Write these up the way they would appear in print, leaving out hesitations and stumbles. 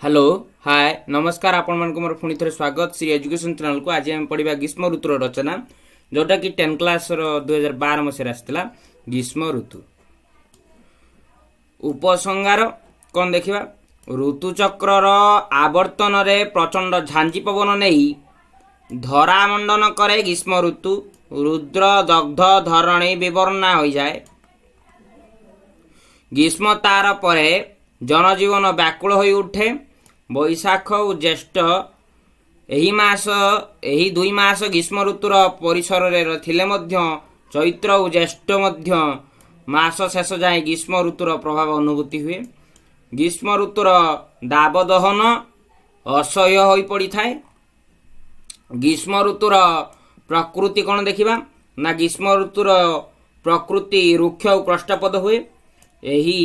Hello, ହାଏ, ନମସ୍କାର। ଆପଣମାନଙ୍କୁ ମୋର ପୁଣି ଥରେ ସ୍ୱାଗତ ଶ୍ରୀ ଏଜୁକେସନ୍ ଚ୍ୟାନେଲକୁ। ଆଜି ଆମେ ପଢ଼ିବା ଗ୍ରୀଷ୍ମ ଋତୁର ରଚନା, ଯେଉଁଟାକି 10 କ୍ଲାସ୍ର 2012 ମସିହାରେ ଆସିଥିଲା। ଗ୍ରୀଷ୍ମ ଋତୁ ଉପସଂହାର କ'ଣ ଦେଖିବା। ଋତୁଚକ୍ରର ଆବର୍ତ୍ତନରେ ପ୍ରଚଣ୍ଡ ଝାଞ୍ଜି ପବନ ନେଇ ଧରା ମଣ୍ଡନ କରେ ଗ୍ରୀଷ୍ମ ଋତୁ। ରୁଦ୍ର ଦଗ୍ଧ ଧରଣୀ ବିବର୍ଣ୍ଣା ହୋଇଯାଏ। ଗ୍ରୀଷ୍ମ ତାର ପରେ ଜନଜୀବନ ବ୍ୟାକୁଳ ହୋଇ ଉଠେ। ବୈଶାଖ ଓ ଜ୍ୟେଷ୍ଠ ଏହି 2 ମାସ ଗ୍ରୀଷ୍ମ ଋତୁର ପରିସରରେ ଥିଲେ ମଧ୍ୟ ଚୈତ୍ର ଓ ଜ୍ୟେଷ୍ଠ ମଧ୍ୟ ମାସ ଶେଷ ଯାଏଁ ଗ୍ରୀଷ୍ମ ଋତୁର ପ୍ରଭାବ ଅନୁଭୂତି ହୁଏ। ଗ୍ରୀଷ୍ମ ଋତୁର ଦାବଦହନ ଅସହ୍ୟ ହୋଇପଡ଼ିଥାଏ। ଗ୍ରୀଷ୍ମ ଋତୁର ପ୍ରକୃତି କ'ଣ ଦେଖିବା ନା, ଗ୍ରୀଷ୍ମ ଋତୁର ପ୍ରକୃତି ରୁକ୍ଷ ଓ କ୍ଳିଷ୍ଟପଦ ହୁଏ। ଏହି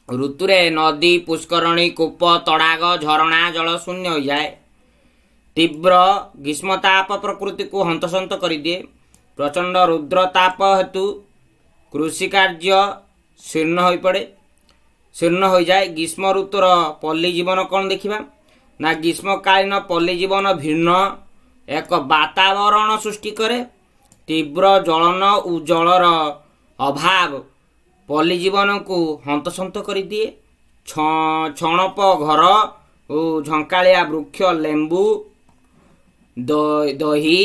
ଋତୁରେ ନଦୀ, ପୁଷ୍କରଣୀ, କୂପ, ତଡ଼ାଗ, ଝରଣା ଜଳ ଶୂନ୍ୟ ହୋଇଯାଏ। ତୀବ୍ର ଗ୍ରୀଷ୍ମତାପ ପ୍ରକୃତିକୁ ହନ୍ତସନ୍ତ କରିଦିଏ। ପ୍ରଚଣ୍ଡ ରୁଦ୍ରତାପ ହେତୁ କୃଷି କାର୍ଯ୍ୟ ଶୀର୍ଣ୍ଣ ହୋଇଯାଏ। ଗ୍ରୀଷ୍ମ ଋତୁର ପଲ୍ଲୀ ଜୀବନ କ'ଣ ଦେଖିବା ନା, ଗ୍ରୀଷ୍ମକାଳୀନ ପଲ୍ଲୀ ଜୀବନ ଭିନ୍ନ ଏକ ବାତାବରଣ ସୃଷ୍ଟି କରେ। ତୀବ୍ର ଜ୍ୱଳନ ଓ ଜଳର ଅଭାବ ପଲ୍ଲୀ ଜୀବନକୁ ହନ୍ତସନ୍ତ କରିଦିଏ। ଛଣପ ଘର ଓ ଝଙ୍କାଳିଆ ବୃକ୍ଷ ଲେମ୍ବୁ, ଦହି,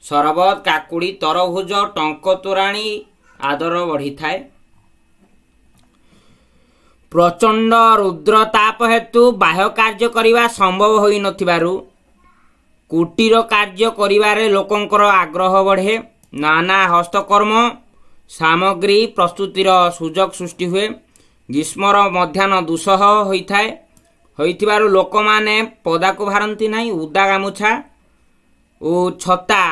ସରବତ, କାକୁଡ଼ି, ତରଭୁଜ, ଟଙ୍କ ତୋରାଣୀ ଆଦର ବଢ଼ିଥାଏ। ପ୍ରଚଣ୍ଡ ରୁଦ୍ରତାପ ହେତୁ ବାହ୍ୟ କାର୍ଯ୍ୟ କରିବା ସମ୍ଭବ ହୋଇନଥିବାରୁ କୁଟୀର କାର୍ଯ୍ୟ କରିବାରେ ଲୋକଙ୍କର ଆଗ୍ରହ ବଢ଼େ। ନାନା ହସ୍ତକର୍ମ ସାମଗ୍ରୀ ପ୍ରସ୍ତୁତିର ସୁଯୋଗ ସୃଷ୍ଟି ହୁଏ। ଗ୍ରୀଷ୍ମର ମଧ୍ୟାହ୍ନ ଦୁଃସହ ହୋଇଥିବାରୁ ଲୋକମାନେ ପଦାକୁ ବାହାରନ୍ତି ନାହିଁ। ଉଦା ଗାମୁଛା ଓ ଛତା,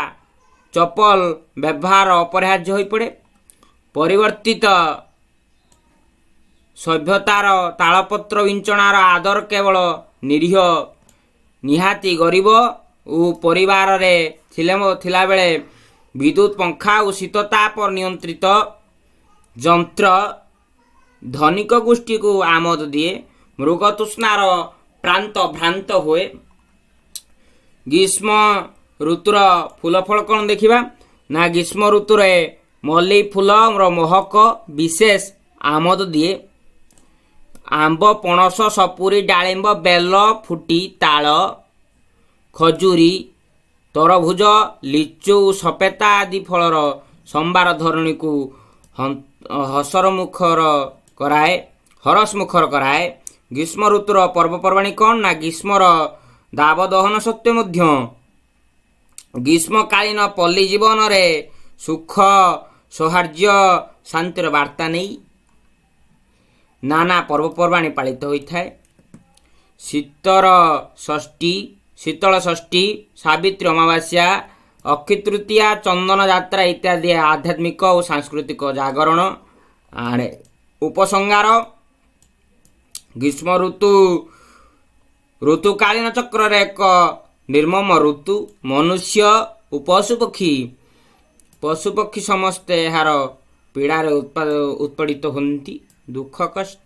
ଚପଲ ବ୍ୟବହାର ଅପରିହାର୍ଯ୍ୟ ହୋଇପଡ଼େ। ପରିବର୍ତ୍ତିତ ସଭ୍ୟତାର ତାଳପତ୍ର ବିଞ୍ଚଣାର ଆଦର କେବଳ ନିରୀହ, ନିହାତି ଗରିବ ଓ ପରିବାରରେ ଥିଲାବେଳେ ବିଦ୍ୟୁତ୍ ପଙ୍ଖା ଓ ଶୀତତାପ ନିୟନ୍ତ୍ରିତ ଯନ୍ତ୍ର ଧନିକ ଗୋଷ୍ଠୀକୁ ଆମୋଦ ଦିଏ। ମୃଗତୃଷ୍ଣାର ପ୍ରାନ୍ତ ଭ୍ରାନ୍ତ ହୁଏ। ଗ୍ରୀଷ୍ମ ଋତୁର ଫୁଲ ଫଳ କ'ଣ ଦେଖିବା ନା, ଗ୍ରୀଷ୍ମ ଋତୁରେ ମଲ୍ଲି ଫୁଲର ମହକ ବିଶେଷ ଆମୋଦ ଦିଏ। ଆମ୍ବ, ପଣସ, ସପୁରୀ, ଡାଳିମ୍ବ, ବେଲ ଫୁଟି, ତାଳ, ଖଜୁରୀ, ତରଭୁଜ, ଲିଚୁ, ସପେତା ଆଦି ଫଳର ସମ୍ଭାର ଧରଣୀକୁ ହରସ ମୁଖର କରାଏ। ଗ୍ରୀଷ୍ମ ଋତୁର ପର୍ବପର୍ବାଣୀ କ'ଣ ନା, ଗ୍ରୀଷ୍ମର ଦାବଦହନ ସତ୍ତ୍ୱେ ମଧ୍ୟ ଗ୍ରୀଷ୍ମକାଳୀନ ପଲ୍ଲୀ ଜୀବନରେ ସୁଖ, ସୌହାର୍ଦ୍ଦ୍ୟ, ଶାନ୍ତିର ବାର୍ତ୍ତା ନେଇ ନାନା ପର୍ବପର୍ବାଣୀ ପାଳିତ ହୋଇଥାଏ। ଶୀତଳ ଷଷ୍ଠୀ, ସାବିତ୍ରୀ ଅମାବାସ୍ୟା, ଅକ୍ଷୟ ତୃତୀୟା, ଚନ୍ଦନ ଯାତ୍ରା ଇତ୍ୟାଦି ଆଧ୍ୟାତ୍ମିକ ଓ ସାଂସ୍କୃତିକ ଜାଗରଣ ଆଣେ। ଉପସଂହାର: ଗ୍ରୀଷ୍ମ ଋତୁ ଋତୁକାଳୀନ ଚକ୍ରରେ ଏକ ନିର୍ମମ ଋତୁ। ମନୁଷ୍ୟ ଓ ପଶୁପକ୍ଷୀ ସମସ୍ତେ ଏହାର ପୀଡ଼ାରେ ଉତ୍ପୀଡ଼ିତ ହୁଅନ୍ତି। ଦୁଃଖ, କଷ୍ଟ,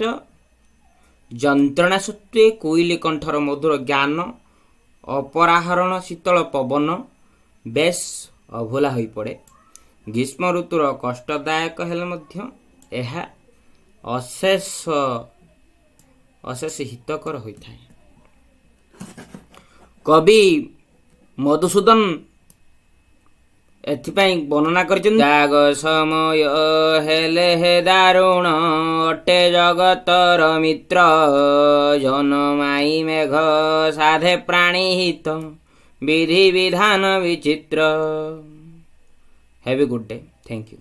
ଯନ୍ତ୍ରଣା ସତ୍ତ୍ୱେ କୋଇଲି କଣ୍ଠର ମଧୁର ଗାନ, ଅପରାହ୍ନର ଶୀତଳ ପବନ ବେଶ୍ ଅଭୁଲା ହୋଇପଡ଼େ। ଗ୍ରୀଷ୍ମ ଋତୁର କଷ୍ଟଦାୟକ ହେଲେ ମଧ୍ୟ ଏହା ଅଶେଷ ଅଶେଷ ହିତକର ହୋଇଥାଏ। କବି ମଧୁସୂଦନ ଏଥିପାଇଁ ବର୍ଣ୍ଣନା କରିଛନ୍ତି: ତ୍ୟାଗ ସମୟ ହେଲେ ହେ ଦାରୁଣ ଅଟେ ଜଗତର ମିତ୍ର, ଜନମାଇ ମେଘ ସାଧେ ପ୍ରାଣୀ ହିତ ବିଧି ବିଧାନ ବିଚିତ୍ର। Have a good day. Thank you.